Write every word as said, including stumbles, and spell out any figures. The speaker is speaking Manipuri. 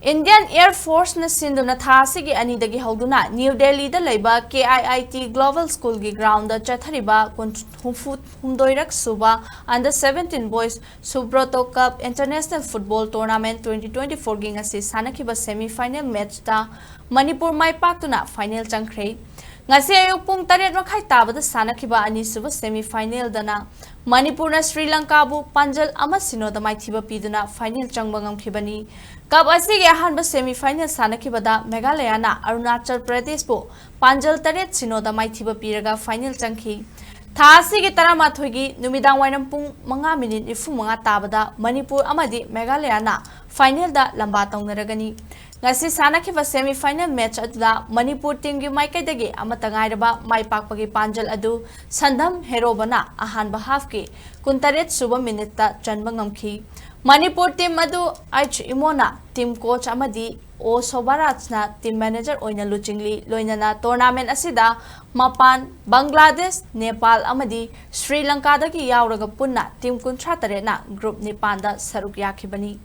Indian Air Force ꯅ ꯁꯤꯟꯗꯨꯅ ꯊꯥ ꯑꯁꯤꯒꯤ ꯑꯅꯤꯗꯒꯤ ꯍꯧꯗꯨꯅ ꯅ꯭ꯌꯨ ꯗꯦꯜꯂꯤꯗ ꯂꯩꯕ K I I T Global School ꯒꯤ ground ꯗ ꯆꯠꯊꯔꯤꯕ ꯀꯨꯟ-, ꯍꯨꯝꯐꯨ ꯍꯨꯝꯗꯣꯏꯔꯛ ꯁꯨꯕ Under seventeen Boys Subroto Cup International Football Tournament twenty twenty-four ꯒꯤ ꯉꯁꯤ ꯁꯥꯟꯅꯈꯤꯕ semi final match ꯇ ꯃꯅꯤꯄꯨꯔ ꯃꯥꯏ ꯄꯥꯛꯇꯨꯅ final ꯆꯪꯈ꯭ꯔꯦ꯫ ꯉꯁꯤ ꯑꯌꯨꯛ ꯄꯨꯡ ꯇꯔꯦꯠ ꯃꯈꯥꯏ ꯇꯥꯕꯗ ꯁꯥꯟꯅꯈꯤꯕ ꯑꯅꯤꯁꯨꯕ semi final ꯗꯅ ꯃꯅꯤꯄꯨꯔꯅ ꯁ꯭ꯔꯤ ꯂꯪꯀꯥꯕꯨ ꯄꯥꯟꯖꯜ ꯑꯃ ꯁꯤꯅꯣꯗ ꯃꯥꯏꯊꯤꯕ ꯄꯤꯗꯨꯅ final ꯆꯪꯕ ꯉꯝꯈꯤꯕꯅꯤ꯫ Cup ꯑꯁꯤꯒꯤ ꯑꯍꯥꯟꯕ semi final ꯁꯥꯟꯅꯈꯤꯕꯗ ꯃꯦꯘꯥꯂꯌꯥꯅ ꯑꯔꯨꯅꯥꯆꯜ ꯄ꯭ꯔꯗꯦꯁꯄꯨ ꯄꯥꯟꯖꯜ ꯇꯔꯦꯠ ꯁꯤꯅꯣꯗ ꯃꯥꯏꯊꯤꯕ ꯄꯤꯔꯒ final ꯆꯪꯈꯤ꯫ ꯊꯥ ꯑꯁꯤꯒꯤ ꯇꯔꯥꯃꯥꯊꯣꯏꯒꯤ ꯅꯨꯃꯤꯗꯥꯡ ꯋꯥꯏꯔꯝ ꯄꯨꯡ ꯃꯉꯥ ꯃꯤꯅꯤꯠ ꯅꯤꯐꯨ ꯃꯉꯥ ꯇꯥꯕꯗ ꯃꯅꯤꯄꯨꯔ ꯑꯃꯗꯤ ꯃꯦꯘꯥꯂꯌꯥꯅ final ꯗ ꯂꯝꯕꯥ ꯇꯧꯅꯔꯒꯅꯤ꯫ ꯉꯁꯤ ꯁꯥꯟꯅꯈꯤꯕ semi final match ꯑꯗꯨꯗ ꯃꯅꯤꯄꯨꯔ team ꯒꯤ ꯃꯥꯏꯀꯩꯗꯒꯤ ꯑꯃꯠꯇ ꯉꯥꯏꯔꯕ ꯃꯥꯏ ꯄꯥꯛꯄꯒꯤ ꯄꯥꯟꯖꯜ ꯑꯗꯨ ꯁꯟꯙꯝ ꯍꯦꯔꯣꯕꯅ ꯑꯍꯥꯟꯕ half ꯀꯤ ꯀꯨꯟꯇꯔꯦꯠ ꯁꯨꯕ minute ꯇ ꯆꯟꯕ ꯉꯝꯈꯤ꯫ ꯃꯅꯤꯄꯨꯔ team ꯑꯗꯨ H ꯏꯃꯣꯅ team coach ꯑꯃꯗꯤ O ꯁꯣꯚꯥꯔꯥꯖꯅ team manager ꯑꯣꯏꯅ ꯂꯨꯆꯤꯡꯂꯤ꯫ ꯂꯣꯏꯅꯅ tournament ꯑꯁꯤꯗ ꯃꯄꯥꯟ ꯕꯪꯒ꯭ꯂꯥꯗꯦꯁ, ꯅꯦꯄꯥꯜ ꯑꯃꯗꯤ ꯁ꯭ꯔꯤ ꯂꯪꯀꯥꯗꯒꯤ ꯌꯥꯎꯔꯒ ꯄꯨꯟꯅ team ꯀꯨꯟꯊ꯭ꯔꯥ ꯇꯔꯦꯠꯅ group ꯅꯤꯄꯥꯟꯗ ꯁꯔꯨꯛ ꯌꯥꯈꯤꯕꯅꯤ꯫